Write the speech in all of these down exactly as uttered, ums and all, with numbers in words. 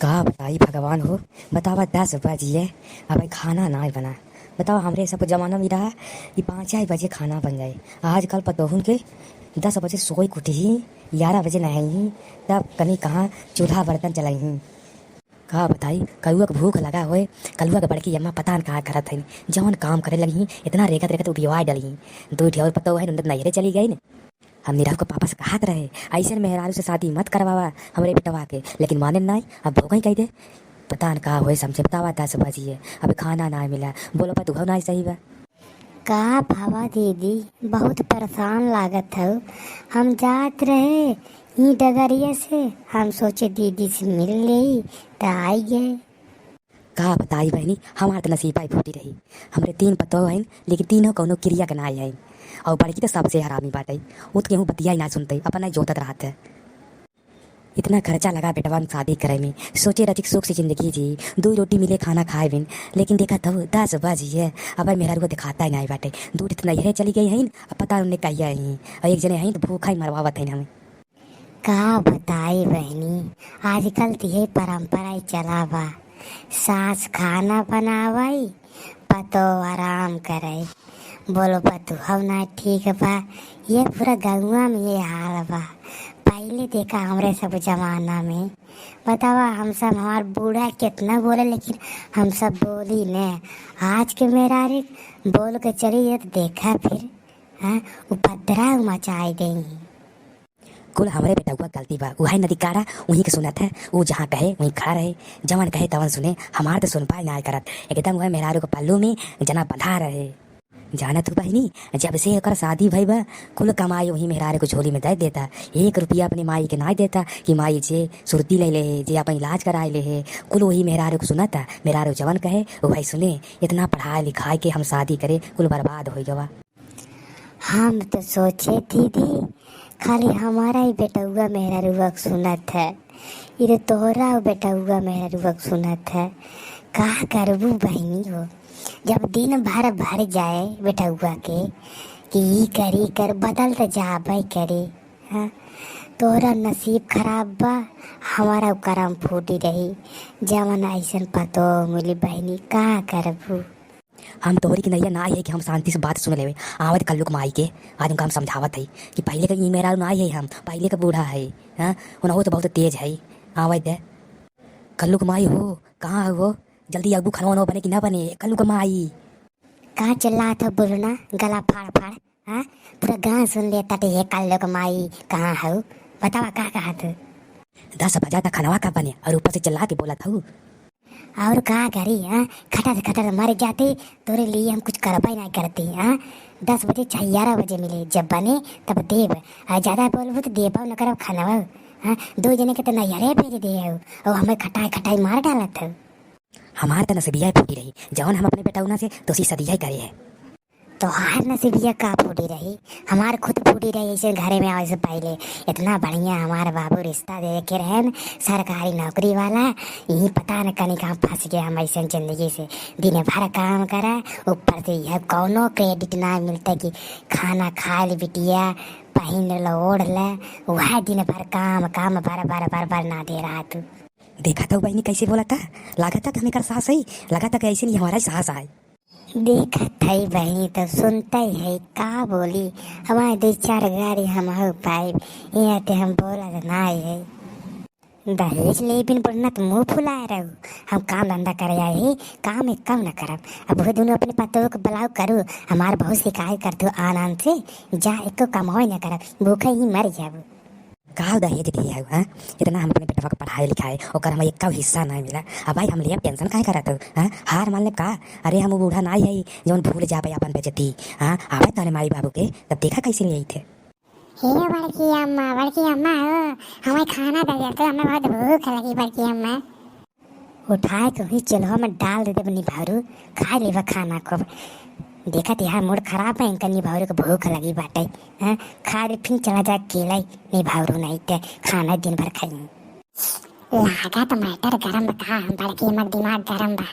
का बताई भगवान हो, बतावा दस बजिए, अबे खाना नाहीं बना। बतावा हमरे सब जमाना में रहा कि पाँच बजे खाना बन जाए। आजकल पतोहुन के दस बजे सोई के उठिहीं, ग्यारह बजे नहइहीं, तब कनी कहाँ चूल्हा बर्तन चलइहीं। का बताई, कलुआ के भूख लगा होए, कलुआ के बड़की अम्मा पता न का करत हइन, जवन काम करे लगिहीं, इतना रेगत रेगत उबियाइ डलिहीं। दुइ ठे और पतोह हइन, उनके नैहरे चली गइन। हम निरहू के पापा से कहत रहे, "अइसन मेहरारू से शादी मत करवावा हमरे बेटवा के," लेकिन माने नाहीं। अब भोगई कहि दे, पता न का होए, समझे बतावा दस बजिए, अब खाना नाहीं मिला, बोलो पतोह नाहीं सही बा। का भवा दीदी, बहुत परेशान लागत हऊ। हम जात रहे ई डगरिया से, हम सोचे दीदी से मिल लेई, त आई गए। का बताई बहिनी, हमार त नसीबा ही फूटी रही। हमरे तीन पतोह हइन, लेकिन तीनों कौनो किरिया के नाई हइन। और बड़की त सबसे हरामी बाटइ, उ त केहू बतिया ही ना सुनतइ, अपना ही जोतत रहत है। इतना खर्चा लगा बेटवन शादी करे में, सोचे रचिक सुख से जिंदगी जी, दुइ रोटी मिले खाना खाए बिन, लेकिन देखत हऊ दस बजिए, अबे मेहरारू देखाता ही नाई बाटइ। दुइ ठे त नैहरे चली गई हइन, अब पता उन्हें कहिया ही, और एक जने हइन त भूखा ही मरवावत हइन हमें। का बताई बहिनी, आजकल त इहे परंपरा ही चला बा। सास खाना बनावइ, पतोह आराम करइ। बोलो पतोह नाहीं ठीक बा, ये पूरा गउवा में ये हाल बा। पहिले देखा हमरे सब जमाना में, बतावा हम सब, हमार बूढ़ा केतना बोले लेकिन हम सब बोली ने। आज के मेहरारू बोल के चली जाए त देखा फिर, हाँ, उपद्रव मचाइ देइहीं। कुल हमरे बेटउआ क गलती बा, उहइ नदी कारा, उहीं के सुनत है, उ जहाँ कहे, उहीं खड़ा रहे, जवन कहे तवन सुने, हमार त सुनबइ नाहीं करत, एकदम उहइ मेहरारू के पल्लू में जना बंधा रहे। जानत हू बहिनी, जब से ओकर शादी भइ बा, कुल कमाई उहीं मेहरारू के झोली में दइ देता, एक रुपया अपने माई के नाहीं देता कि माई जे सुरती लइ ले, जे अपन इलाज कराइ ले, कुल उहीं मेहरारू के सुनता, मेहरारू जवन कहे, उहइ सुने, इतना पढ़ाइ लिखाइ के हम शादी करे, कुल बर्बाद होइ गवा। हम त सोचे दीदी, खाली हमारा ही बेटउआ मेहरारुआ के सुनत है, ई त तोहरा बेटउआ मेहरारुआ के सुनत है। का करबू बहिनी हो, जब दिन भर भर जाए बेटउआ के कि ई कर, ई कर, बदल त जाबइ करे। हाँ, तोहरा नसीब खराब बा, हमारा करम फूटी रही, जवन अइसन पतोह मिली बहिनी, का करबू। हम तोहरी के नैया नाहीं है कि हम शांति से बात सुन लेवे। आवत कल्लू के माई के, आज उनका हम समझावत है कि पहिले के ई मेहरारू नाहीं है हम, पहिले के बूढ़ा है, हाँ? उनहु त बहुत तेज है। आवत दे। कल्लू के माई हो, कहाँ हो? जल्दी अबू, खाना वाना बने कि ना बने? कल्लू के माई। का चिल्लात हो बोलू ना, गला फाड़ फाड़, हाँ? पूरा गाँव सुन लेता टे, हे कल्लू के माई, कहाँ हो? बतावा, का कहत हो? दस बजा त खानवा का बने और ऊपर से चिल्ला के बोलत हऊ। और का करी, हाँ? खटत खटत मर जाते, तोरे लिए हम कुछ करबे ना करते, हाँ? दस बजे चाहे ग्यारह बजे मिले, जब बने तब देब। आ ज्यादा बोलबू त देबो न करब खानवा, हाँ? दो जने के त नैहरे भेज दे हो, और हमें खटाई खटाई मार डालत हो। हमार त नसीबिया फूटी रही, जवन हम अपने बेटउना से दोषी सदिया करे है। तोहार नसीबिया का फूटी रही, हमार खुद फूटी रही। ऐसे घरे में आवे से पहिले इतना बढ़िया हमार बाबू रिश्ता दे के रहन, सरकारी नौकरी वाला। यही पता न कनी कहाँ फंस गए हम ऐसे जिंदगी से। दिन भर काम करा, ऊपर से यह कौनो credit ना मिलता कि खाना खा ले बिटिया, पहिन ल, ओढ़ ल। वह दिन भर काम, काम, भर भर भर भर ना दे रहा तू। देखा तो बहिनी कैसे बोलता, लागता कि हम एकर सास है, लागता कि ऐसे नहीं हमारा ही सास आए। देखत है बहिनी, तो सुनते है, का बोली? हमारे दो चार गारी हम हो पाइब, यहाँ ते हम बोलत नाई है। दहेज ले बिन बढ़ना तो मुँह फुलाए रहू। हम काम धंधा करे आए ही, काम एक काम न करब। अब वो दोनों अपने पतोह के बुलाओ करू, हमार बहुत शिकायत करत हो आन आन से, जा एको कमाई न करब, भूखे ही मर जाबू। का दहेज दिए हऊ, हाँ? इतना हम अपने बेटवा के पढ़ाए लिखाए, ओकर हम एक हिस्सा नाहीं मिला। अब भाई हम लिए टेंशन काहे करत हऊ, हाँ? हार मान लेब का? अरे हम वो बूढ़ा नाहीं है जौन भूल जाबे अपन बेइज्जती, हाँ? आवे तोहरे माई बाबू के, तब देखा कैसे ले आई थे। हे बड़की अम्मा, बड़की अम्मा हो, हमें खाना दे दे तो, हमें बहुत भूख लगी बड़की अम्मा। उठाए के वही चूल्हा में डाल दे देब निभौरू, खा लेबा खाना खूब। देखत यहाँ मूड खराब है, इनका निभौरू के भूख लगी बाटे। हाँ, खा ले फिर चला जा अकेले, निभौरू नहीं ते खाना दिन भर खाई। लागत मैटर गरम बा का, बड़की अम्मा के दिमाग गरम बा।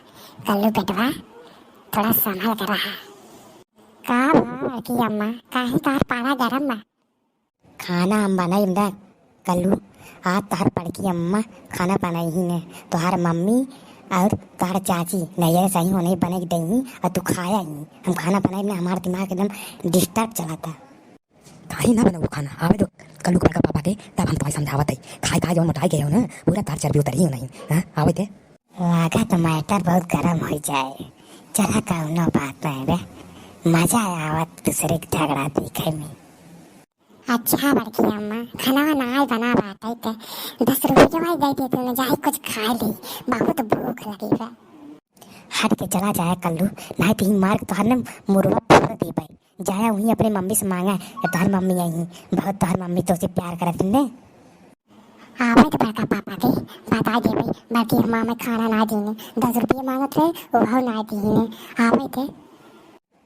कल्लू बेटवा, थोड़ा संभल के रहा। का बा बड़की अम्मा, काहे तार पारा गरम बा? खाना हम बनाइब ना कल्लू, आज तोहार बड़की अम्मा खाना बनाई ही ने, तोहार मम्मी और तोहार चाची नैहरे से आई हो, नहीं बने के दई ही और तू खाया ही। हम खाना बनाई ने, हमार दिमाग एकदम disturb चला था। काहे ना बनाऊ खाना, आवे दो कल्लू के बड़का पापा के, तब हम तुम्हें समझावत है। खाए खाए जौन मोटाई गए हो ना, पूरा तार चर्बी उतरी हो नहीं। हाँ, आवे दे। लागत matter बहुत गरम हो जाए। चला, कौनो बात नहीं बे, मजा आवत दूसरे के झगड़ा देखे में। अच्छा बड़की अम्मा, खाना नाय बना बाटे ते दस रुपया दे देते न, जाए कुछ खा ले, बहुत भूख लगी बा। हट के चला जाए कल्लू, नहीं तो ही मार के तोहर ने मुरवा फोड़ देबे। जाया वहीं अपने मम्मी से मांगा, या तोहर मम्मी आई, बहुत तोहर मम्मी तो से प्यार करत ने। आवे तो बड़का पापा के बता देबे, बड़की अम्मा में खाना ना दीने, दस रुपया मांगत रहे, वो ना दीने। आवे थे।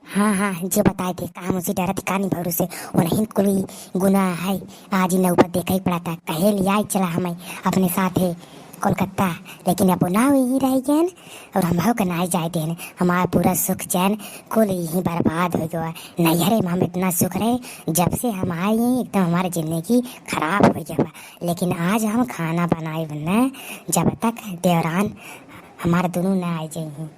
हाँ, हाँ, जो बताए थे, कहा मुझसे डरत का नहीं भरू से, वो नहीं कोई गुनाह है। आज ही नौबत देखा ही पड़ा था, कहे लिया ही चला हमें अपने साथ है कोलकाता, लेकिन अब वो ना यहीं रह गए हैं और हम हो के ना जाए देने। हमारा पूरा सुख चैन कुल यहीं बर्बाद हो गया। नैहरे में हम इतना सुख रहे, जब से हम आए हैं एकदम हमारी जिंदगी खराब हो गया बा। लेकिन आज हम खाना बनाए बने, जब तक देवरान हमारे दोनों ना आ जाए हैं।